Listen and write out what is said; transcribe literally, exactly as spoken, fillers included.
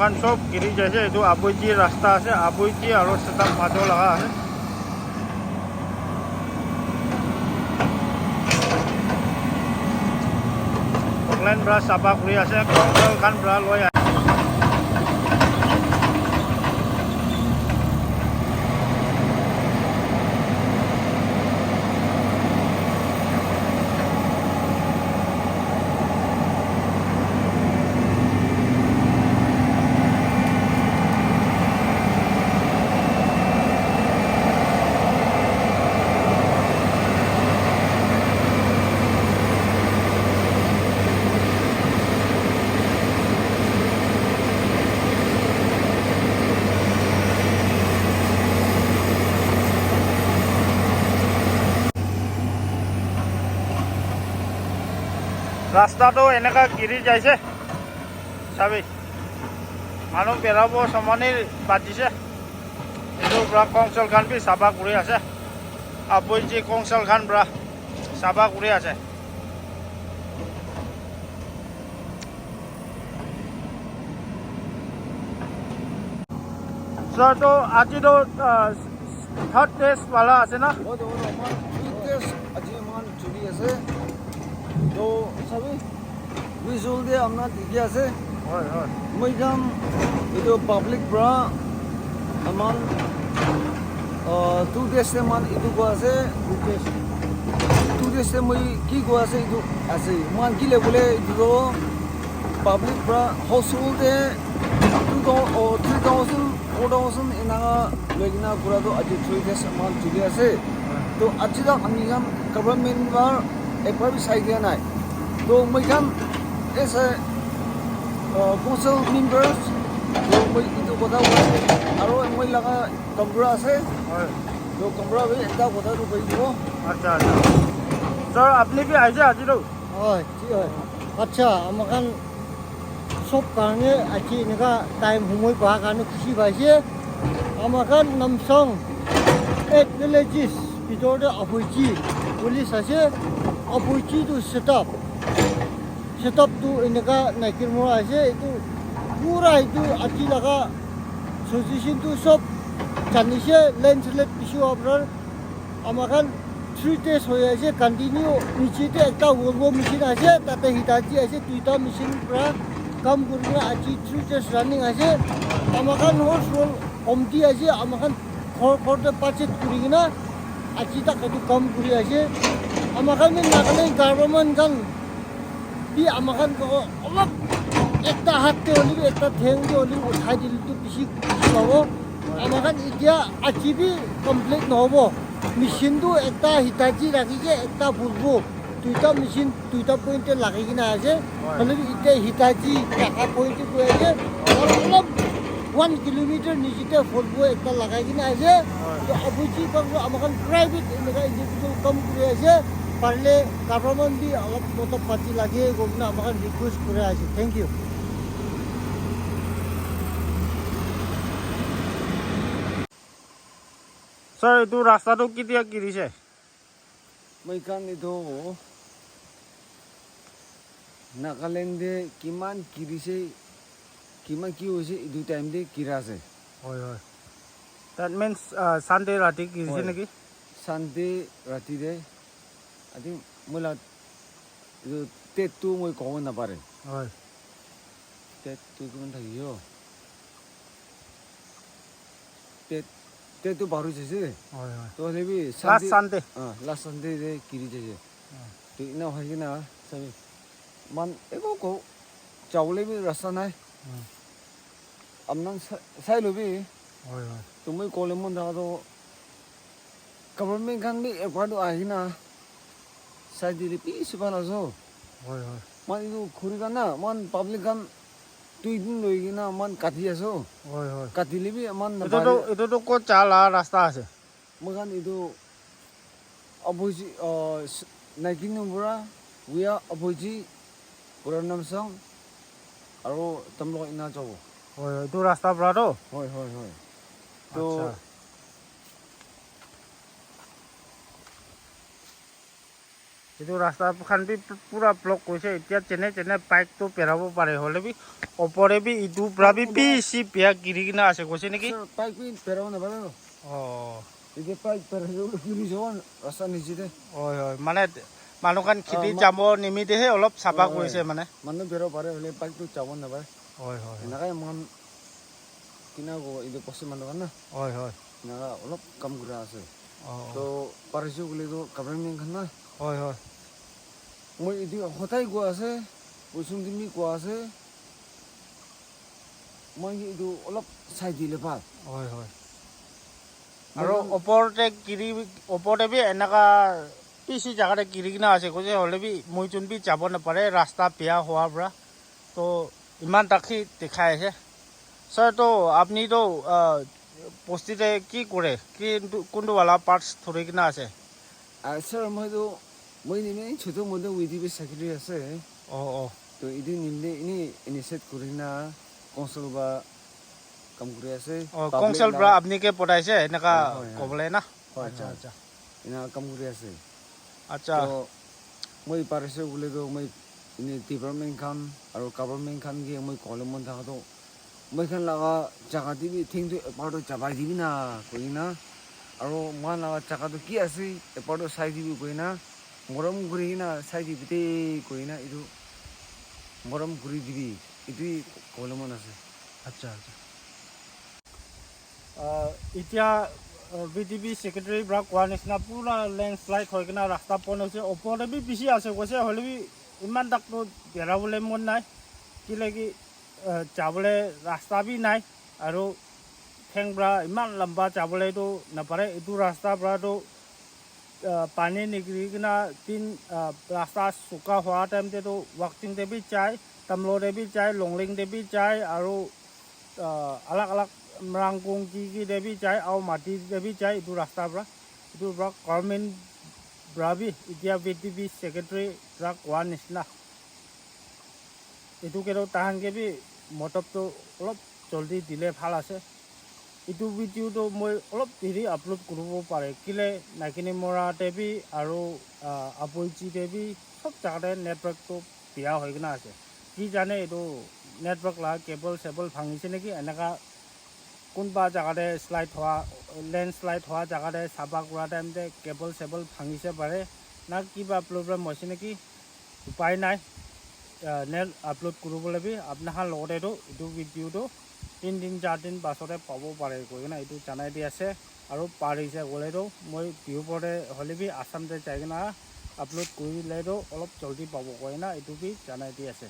Khan sob giri jaise, etu Abuji rasta ase, Abuji aro Sedap majo laga ase. Portland pra sapha kuri ase, council khan pra loi ase. Rasta toh eneka giri jaise, sabi, manu berabo samani bachise. Etu pra council khan bi sapha kuri ase, Abuji council khan pra sapha kuri ase. Sir, to aji to, ah, third test wala ase na? Hoy, hoy, hoy, aman third test aji aman chuli ase. To sabi, visual te amna dikhi ase. Hoy, hoy. Moi khan etu public pra aman, ah, two days te man etu koi ase. Two days. Two days te moi ki koi ase etu ase. Moi khan ki le bole etu to public pra household te two thousand, oh, three thousand, four thousand enaka loi kena kura to aji three days man chuli ase. To aji tak ami khan government pra ekbar bi sai dia nai. To moi khan as a, uh, council members, to moi etu kotha koi ase. Aro moi laga kamra ase. Hoy. To kamra bi ekta kotha tu koi dibo. Acha, acha. Sir, apni bi aise aji to? Hoy, ji hoy. Acha, amakhan sob karne aji eneka time humoi pa karne khushi paise. Amakhan Namsong eight villages bitor te Abuji police ase. Abuji tu Sedap. Sedap tu eneka Naikirmora ase. Etu pura etu aji laga solution tu sob janise, landslide bishi howa para. Amakhan three days hoi ase, continue niche te ekta Volvo machine ase, tate Hitachi ase, duita machine pra kam kuri kena aji three days running ase. Amakhan household komti ase, amakhan ghor ghor te budget kuri kena aji tak etu kam kuri ase. Amakhan bi Nagaland government khan bi amakhan ko olop ekta hat te hoile bi, ekta theng te hoile bi uthai dile tu bishi khushi pabo. Amakhan etia aji bi complete nohobo. Machine tu ekta Hitachi rakhi ke ekta Volvo, duita machine duita point te lagai kena ase. Hoy. Hoile bi etia Hitachi thaka point te goi ase. Aru olop one kilometer niche te Volvo ekta lagai kena ase. Hoy. To Abuji khan tu amakhan private eneka individual kam kuri ase. Parle government bi olop mota pati lage koina amakhan request kuri ase. Thank you. Sir, etu rasta tu ketia girise? Moi khan etu Nagaland te kiman girise, kiman ki hoise, etu time te gira ase. Hoy, hoy. That means, uh, Sunday rati girise. Hoy. Naki? Sunday rati te, I think, moi la etu date tu moi kobo napare. Hoy. Date tu kiman thaki yo? Date, date tu bahuri jaise. Hoy, hoy. To hoile bi last Sunday. Sunday. Ah, last Sunday te giri jaise. Ah. To ena hoi kena sabi, man eko ko jabole bi rasta nai. Hmm. Apnan sa-, sai lobi. Hoy, hoy. To moi kole mon thaka to government khan bi ekbar tu ahina sai dile bishi bhal ase. Hoy, hoy. Moikhan etu khuri khan na, moikhan public khan dui din loi kena moikhan kati ase. Hoy, hoy. Katile bi moikhan etu napare. To, etu to kot ja la rasta ase? Moikhan etu Abuji, uh, s-, Naikinum para via Abuji, Pura Namsong, aro Tamlok ena jabo. Hoy, hoy, etu rasta para to? Hoy, hoy, hoy. To acha. Etu rasta khan bi pu- pura block koise. Etia chene chene bike tu perabo pare, hole bi opor te bi etu pura bi bishi bia giri kena ase, koise neki? Sir, bike bi perabo napare. Oh. Etu bike perabo giri jabo rasta niche te. Oi, oi. Mane manu khan kheti ma- jabo nimite he olop sapha korise mane. Manu perabo pare, hole bike tu jabo napare. Oi, oi, oi. Enakai moikhan kina ko etu bosti manu khan na. Oi, oi. Enakai olop kam kura ase. Oh, oh. To parise koile to government khan na. Oi, oi. Moi etu hodai koi ase, Boisong te bi koi ase. Moi etu olop sai dile bhal. Oi, oi. Aro moi opor te giri, opor te bi enaka bishi jaga te giri kena ase, koise hole bi moi jun bi jabo napare, rasta bia howa para. To iman tak hi dikhai ase. Sir, to apni to, ah, bosti te ki kore? Ki, kuntu wala parts thori kena ase? Ah, sir, moi to, moi nime chotu motu V D P secretary ase. Oh, oh. To etu nimite ini initiate kuri na council ba kam kuri ase. Oh, public council la- pra apni ke potaise enaka. Hoi, hoi, hoi. Kobole na? Hoi, acha, hoi. Acha. Ena kam kuri ase. Acha. To moi parise koile to moi ini department khan aro government khan ke moi kobole mon thaka to moi khan laga jaga te bi thing tu epar tu chabai dibi na koi na, aro moi khan laga jaga tu ki ase epar tu sai dibi koi na, morom kuri na sai dibi de koi na, etu morom kuri dibi, etu hi kobole mon ase. Acha, acha. Ah, etia, ah, V D P secretary pra koa nishina pura landslide hoi kena rasta bon hoise, opor te bi bishi ase koise, hoile bi iman tak to bera bole mon nai, kile ki, ah, jabole rasta bi nai, aru theng pra iman lamba jabole to napare, etu rasta pra to, ah, pani nikili kena tin, ah, rasta suka hoa time te to Wakching te bi jai, Tamlo te bi jai, Longling te bi jai, aru, ah, alag alag Mrangkong ki ki te bi jai, Aomati te bi jai, etu rasta pra, etu pra government pra bi etia V D P secretary pra koa nishina. Etu ke to tahan ke bi motob to olop joldi dile bhal ase. Etu video to moi olop deri upload kuribo pare. Kile Naginimora te bi aru, ah, Aboichi te bi sob jaga te network to bia hoi kena ase. Ki jane etu network la cable sable bhangise neki enaka kunba jaga te slide hoa, landslide hoa jaga te sapha kura time te cable sable bhangise pare na kiba problem hoise neki. Upai nai, ah, net upload kuribole bi apna khan logote tu etu video tu tin din char din pasot te pabo pare koi kena etu janai di ase. Aru parise koile tu moi view pore hole bi Assam te jai kena upload kurile tu olop joldi pabo koi kena etu bi janai di ase.